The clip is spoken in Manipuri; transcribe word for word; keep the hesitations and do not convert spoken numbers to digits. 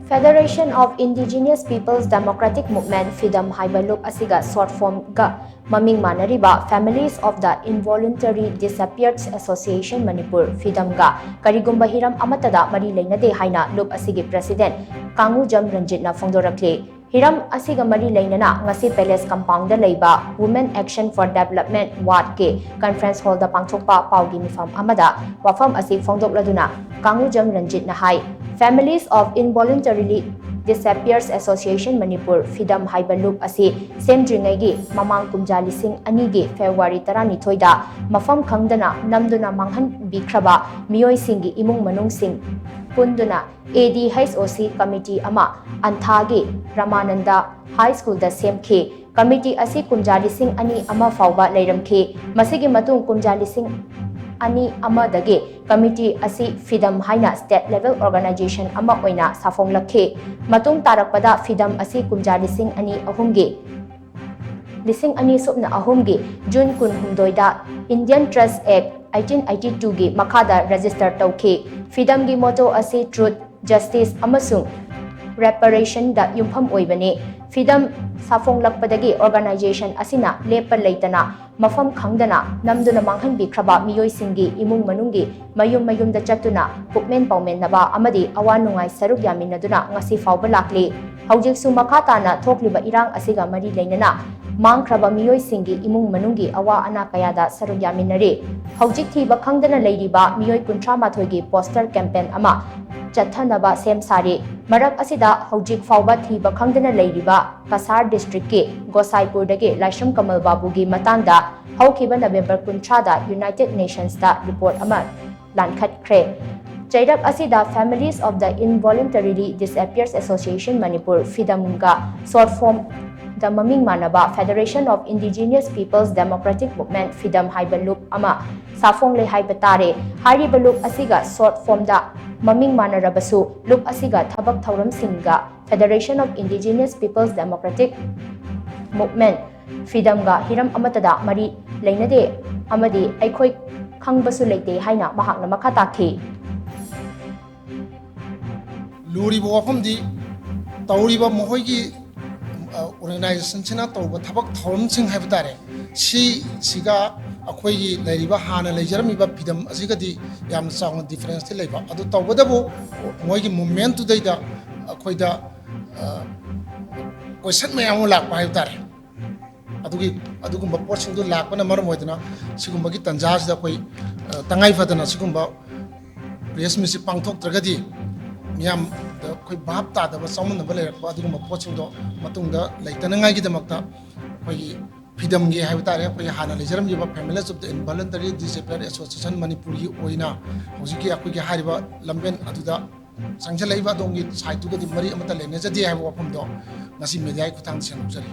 Federation of Indigenous Peoples Democratic Movement, ꯐꯤꯗꯝ ꯍꯥꯏꯕ ꯂꯨꯞ ꯑꯁꯤꯒ short formꯒ ꯃꯃꯤꯡ ꯃꯥꯟꯅꯔꯤꯕ Families of the Involuntary Disappeared Association Manipur, ꯐꯤꯗꯝꯒ ꯀꯔꯤꯒꯨꯝꯕ ꯍꯤꯔꯝ ꯑꯃꯠꯇꯗ ꯃꯔꯤ ꯂꯩꯅꯗꯦ ꯍꯥꯏꯅ ꯂꯨꯞ ꯑꯁꯤꯒꯤ president ꯀꯥꯡꯉꯨꯖꯝ ꯔꯟꯖꯤꯠꯅ ꯐꯣꯡꯗꯣꯔꯛꯂꯤ꯫ ꯍꯤꯔꯝ ꯑꯁꯤꯒ ꯃꯔꯤ ꯂꯩꯅꯅ ꯉꯁꯤ Palace Compoundꯗ ꯂꯩꯕ Women Action for Development ꯋꯥꯔꯗꯀꯤ conference hallꯗ ꯄꯥꯡꯊꯣꯛꯄ ꯄꯥꯎꯒꯤ ꯃꯤꯐꯝ ꯑꯃꯗ ꯋꯥꯐꯝ ꯑꯁꯤ ꯐꯣꯡꯗꯣꯛꯂꯗꯨꯅ ꯀꯥꯡꯉꯨꯖꯝ ꯔꯟꯖꯤꯠꯅ ꯍꯥꯏ, Families of Involuntarily Disappears Association Manipur, ꯐꯤꯗꯝ ꯍꯥꯏꯕ ꯂꯨꯞ ꯑꯁꯤ ꯁꯦꯝꯗ꯭ꯔꯤꯉꯩꯒꯤ ꯃꯃꯥꯡ ꯀꯨꯝꯖꯥ ꯂꯤꯁꯤꯡ ꯑꯅꯤꯒꯤ February ꯇꯔꯥꯅꯤꯊꯣꯏꯗ ꯃꯐꯝ ꯈꯪꯗꯅ ꯅꯝꯗꯨꯅ ꯃꯥꯡꯍꯟꯕꯤꯈ꯭ꯔꯕ ꯃꯤꯑꯣꯏꯁꯤꯡꯒꯤ ꯏꯃꯨꯡ ꯃꯅꯨꯡꯁꯤꯡ ꯄꯨꯟꯗꯨꯅ ADHOC committee ꯑꯃ ꯑꯟꯊꯥꯒꯤ ꯔꯃꯥꯅꯟꯗ High Schoolꯗ ꯁꯦꯝꯈꯤ꯫ Committee ꯑꯁꯤ ꯀꯨꯝꯖꯥ ꯂꯤꯁꯤꯡ ꯑꯅꯤ ꯑꯃ ꯐꯥꯎꯕ ꯂꯩꯔꯝꯈꯤ꯫ ꯃꯁꯤꯒꯤ ꯃꯇꯨꯡ ꯀꯨꯝꯖꯥ ꯂꯤꯁꯤꯡ ꯑꯅꯤ ꯑꯃꯗꯒꯤ committee ꯑꯁꯤ ꯐꯤꯗꯝ ꯍꯥꯏꯅ state level organization ꯑꯃ ꯑꯣꯏꯅ ꯁꯥꯐꯣꯡꯂꯛꯈꯤ꯫ ꯃꯇꯨꯡ ꯇꯥꯔꯛꯄꯗ ꯐꯤꯗꯝ ꯑꯁꯤ ꯀꯨꯝꯖꯥ ꯂꯤꯁꯤꯡ ꯑꯅꯤ ꯑꯍꯨꯝꯒꯤ ꯂꯤꯁꯤꯡ ꯑꯅꯤ ꯁꯨꯞꯅ ꯑꯍꯨꯝꯒꯤ June ꯀꯨꯟꯍꯨꯝꯗꯣꯏꯗ Indian Trust Act eighteen eighty twoꯒꯤ ꯃꯈꯥꯗ register ꯇꯧꯈꯤ꯫ ꯐꯤꯗꯝꯒꯤ motto ꯑꯁꯤ Truth, Justice ꯑꯃꯁꯨꯡ Reparationꯗ ꯌꯨꯝꯐꯝ ꯑꯣꯏꯕꯅꯤ꯫ ꯐꯤꯗꯝ ꯁꯥꯐꯣꯡꯂꯛꯄꯗꯒꯤ organization ꯑꯁꯤꯅ ꯂꯦꯞꯄ ꯂꯩꯇꯅ ꯃꯐꯝ ꯈꯪꯗꯅ ꯅꯝꯗꯨꯅ ꯃꯥꯡꯍꯟꯕꯤꯈ꯭ꯔꯕ ꯃꯤꯑꯣꯏꯁꯤꯡꯒꯤ ꯏꯃꯨꯡ ꯃꯅꯨꯡꯒꯤ ꯃꯌꯨꯝ ꯃꯌꯨꯝꯗ ꯆꯠꯇꯨꯅ ꯄꯨꯛꯃꯦꯟ ꯄꯥꯎꯃꯦꯟꯅꯕ ꯑꯃꯗꯤ ꯑꯋꯥ ꯅꯨꯡꯉꯥꯏ ꯁꯔꯨꯛ ꯌꯥꯃꯤꯟꯅꯗꯨꯅ ꯉꯁꯤ ꯐꯥꯎꯕ ꯂꯥꯛꯂꯤ꯫ ꯍꯧꯖꯤꯛꯁꯨ ꯃꯈꯥ ꯇꯥꯅ ꯊꯣꯛꯂꯤꯕ ꯏꯔꯥꯡ ꯑꯁꯤꯒ ꯃꯔꯤ ꯂꯩꯅꯅ ꯃꯥꯡꯈ꯭ꯔꯕ ꯃꯤꯑꯣꯏꯁꯤꯡꯒꯤ ꯏꯃꯨꯡ ꯃꯅꯨꯡꯒꯤ ꯑꯋꯥ ꯑꯅꯥ ꯀꯌꯥꯗ ꯁꯔꯨꯛ ꯌꯥꯃꯤꯟꯅꯔꯤ꯫ ꯍꯧꯖꯤꯛ ꯊꯤꯕ ꯈꯪꯗꯅ ꯂꯩꯔꯤꯕ ꯃꯤꯑꯣꯏ ꯀꯨꯟꯊ꯭ꯔꯥ ꯃꯥꯊꯣꯏꯒꯤ poster campaign ꯑꯃ ꯆꯠꯊꯅꯕ ꯁꯦꯝ ꯁꯥꯔꯤ꯫ ꯃꯔꯛ ꯑꯁꯤꯗ ꯍꯧꯖꯤꯛ ꯐꯥꯎꯕ ꯊꯤꯕ ꯈꯪꯗꯅ ꯂꯩꯔꯤꯕ ꯀꯁꯥꯔ districtꯀꯤ ꯒꯣꯁꯥꯏꯄꯨꯔꯗꯒꯤ ꯂꯥꯏꯁ꯭ꯔꯝ ꯀꯃꯜ ꯕꯥꯕꯨꯒꯤ ꯃꯇꯥꯡꯗ ꯍꯧꯈꯤꯕ November ꯀꯨꯟꯊ꯭ꯔꯥꯗ United Nationsꯇ report ꯑꯃ ꯂꯥꯟꯈꯠꯈ꯭ꯔꯦ꯫ ꯆꯩꯔꯛ ꯑꯁꯤꯗ Families of the Involuntarily Disappears Association Manipur, ꯐꯤꯗꯝꯒ short formꯗ ꯃꯃꯤꯡ ꯃꯥꯟꯅꯕ Federation of Indigenous Peoples Democratic Movement, ꯐꯤꯗꯝ ꯍꯥꯏꯕ ꯂꯨꯞ ꯑꯃ ꯁꯥꯐꯣꯡꯂꯦ ꯍꯥꯏꯕ ꯇꯥꯔꯦ꯫ ꯍꯥꯏꯔꯤꯕ ꯂꯨꯞ ꯑꯁꯤꯒ short formꯗ ꯃꯃꯤꯡ ꯃꯥꯟꯅꯔꯕꯁꯨ ꯂꯨꯞ ꯑꯁꯤꯒ ꯊꯕꯛ ꯊꯧꯔꯝꯁꯤꯡꯒ Federation of Indigenous Peoples Democratic Movement, ꯐꯤꯗꯝꯒ ꯍꯤꯔꯝ ꯑꯃꯠꯇꯗ ꯃꯔꯤ ꯂꯩꯅꯗꯦ ꯑꯃꯗꯤ ꯑꯩꯈꯣꯏ ꯈꯪꯕꯁꯨ ꯂꯩꯇꯦ ꯍꯥꯏꯅ ꯃꯍꯥꯛꯅ ꯃꯈꯥ ꯇꯥꯈꯤ꯫ ꯂꯨꯔꯤꯕ ꯋꯥꯐꯝꯗꯤ ꯇꯧꯔꯤꯕ ꯃꯈꯣꯏꯒꯤ, ꯑ, organizationꯁꯤꯅ ꯇꯧꯕ ꯊꯕꯛ ꯊꯧꯔꯝꯁꯤꯡ ꯍꯥꯏꯕ ꯇꯥꯔꯦ, ꯁꯤꯁꯤꯒ ꯑꯩꯈꯣꯏꯒꯤ ꯂꯩꯔꯤꯕ ꯍꯥꯟꯅ ꯂꯩꯖꯔꯝꯃꯤꯕ ꯐꯤꯗꯝ ꯑꯁꯤꯒꯗꯤ ꯌꯥꯝꯅ ꯆꯥꯎꯅ differenceꯇꯤ ꯂꯩꯕ꯫ ꯑꯗꯨ ꯇꯧꯕꯇꯕꯨ ꯃꯣꯏꯒꯤ movementꯇꯨꯗꯩꯗ ꯑꯩꯈꯣꯏꯗ, ꯑ, question ꯃꯌꯥꯝ ꯑꯃ ꯂꯥꯛꯄ ꯍꯥꯏꯕ ꯇꯥꯔꯦ꯫ ꯑꯗꯨꯒꯤ, ꯑꯗꯨꯒꯨꯝꯕ ꯄꯣꯠꯁꯤꯡꯗꯨ ꯂꯥꯛꯄꯅ ꯃꯔꯝ ꯑꯣꯏꯗꯅ ꯁꯤꯒꯨꯝꯕꯒꯤ ꯇꯥꯟꯖꯥꯁꯤꯗ ꯑꯩꯈꯣꯏ, ꯑ, ꯇꯉꯥꯏ ꯐꯗꯅ ꯁꯤꯒꯨꯝꯕ press meetꯁꯤ ꯄꯥꯡꯊꯣꯛꯇ꯭ꯔꯒꯗꯤ ꯃꯤꯌꯥꯝꯗ ꯑꯩꯈꯣꯏ ꯚꯥꯞ ꯇꯥꯗꯕ, ꯆꯃꯝꯅꯕ ꯂꯩꯔꯛꯄ ꯑꯗꯨꯒꯨꯝꯕ ꯄꯣꯠꯁꯤꯡꯗꯣ ꯃꯇꯨꯡꯗ ꯂꯩꯇꯅꯉꯥꯏꯒꯤꯗꯃꯛꯇ ꯑꯩꯈꯣꯏꯒꯤ ꯐꯤꯗꯝꯒꯤ ꯍꯥꯏꯕ ꯇꯥꯔꯦ, ꯑꯩꯈꯣꯏꯒꯤ ꯍꯥꯟꯅ ꯂꯩꯖꯔꯝꯂꯤꯕ Families of the Involuntary Disappeared Association ꯃꯅꯤꯄꯨꯔꯒꯤ ꯑꯣꯏꯅ ꯍꯧꯖꯤꯛꯀꯤ ꯑꯩꯈꯣꯏꯒꯤ ꯍꯥꯏꯔꯤꯕ ꯂꯝꯕꯦꯟ ꯑꯗꯨꯗ ꯆꯪꯁꯤꯜꯂꯛꯏꯕ ꯑꯗꯣꯝꯒꯤ sideꯇꯨꯒꯗꯤ ꯃꯔꯤ ꯑꯃꯠꯇ ꯂꯩꯅꯖꯗꯦ ꯍꯥꯏꯕ ꯋꯥꯐꯝꯗꯣ ꯉꯁꯤ mediaꯒꯤ ꯈꯨꯠꯊꯥꯡꯗ ꯁꯦꯡꯗꯣꯛꯆꯔꯤ꯫